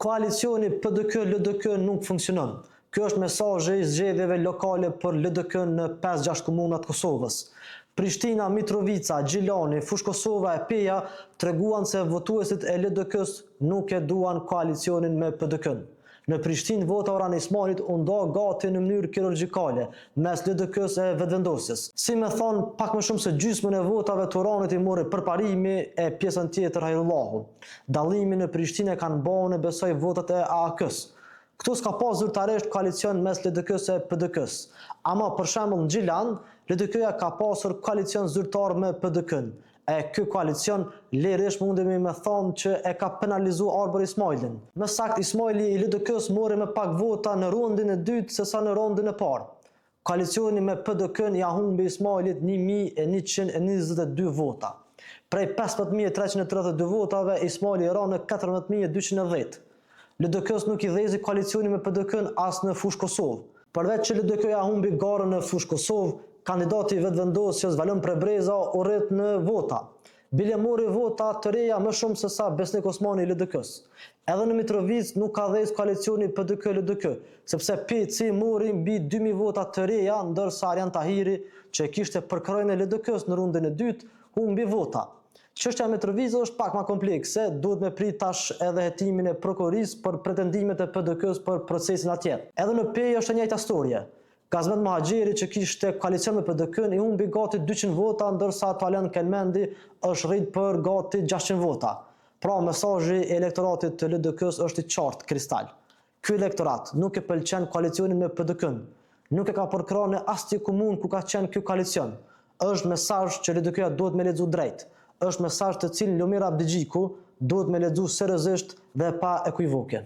Koalicioni PDK-LDK nuk funksionon. Ky është mesazhi i zgjedhjeve lokale për LDK në 5-6 komuna të Kosovës. Prishtina, Mitrovica, Gjilani, Fushë-Kosova e Peja treguan se votuesit e LDK-së nuk e duan koalicionin me PDK-n. Në Prishtinë vota e Uran Ismajlit u nda gati në mënyrë kirurgjikale mes LDK-së e Vetëvendosjes. Si me thonë, pak më shumë se gjysmën e votave të Uranit i mori Përparimi e pjesën tjetër Hajrullahu. Dallimin në Prishtinë e kanë ba unë besoj votat e AAK-së. Këtu s'ka pas zyrtarisht koalicion mes LDK-së e PDK-së. Ama për shembull në Gjilan, LDK-ja ka pasur koalicion zyrtar me PDK-n. E ky koalicion lirisht mundemi me thonë që e ka penalizu Arbër Ismajlin. Më saktë Ismajli i LDK-së mori më pak vota në rundin e dytë se sa në rundin e parë. Koalicioni me PDK-n ja humbi Ismajlit 1122 vota. Prej 15.332 votave, Ismajli ra në 14.210. LDK-s nuk i dhezi koalicioni me PDK-n as në Fushë Kosovë. Përveç që LDK-ja humbi garën në Fushë Kosovë, kandidati i Vetëvendosjes Valon Prebreza u rrit në vota. Bile mori vota të reja më shumë se sa Besnik Osmani i LDK-s. Edhe në Mitrovicë nuk ka dhezë koalicioni PDK-LDK, sepse PC mori mbi 2000 vota të reja, ndërsa Arjan Tahiri, që e kishte përkrahjen e LDK-s në rundin e dytë, humbi vota. Çështja e Mitrovicës është pak ma komplekse, duhet me prit tash edhe hetimin e prokurorisë për pretendimet e PDK-s për procesin atje. Edhe në Pejë është e njëjta storje. Gazmend Muhaxheri që kishte koalicion me PDK-n i humbi gati 200 vota, ndërsa Taulant Kelmendi është rrit për gati 600 vota. Pra mesazhi i elektoratit të LDK-s është i qartë, kristal. Ky elektorat nuk e pëlqen koalicionin me PDK-n, nuk e ka përkrah në asnjë komunë ku ka qenë ky koalicion. Është mesazh që LDK-ja duhet me lexu drejt. Është mesazh të cilin Lumir Abdixhiku duhet me lexu seriozisht dhe pa ekuivoke.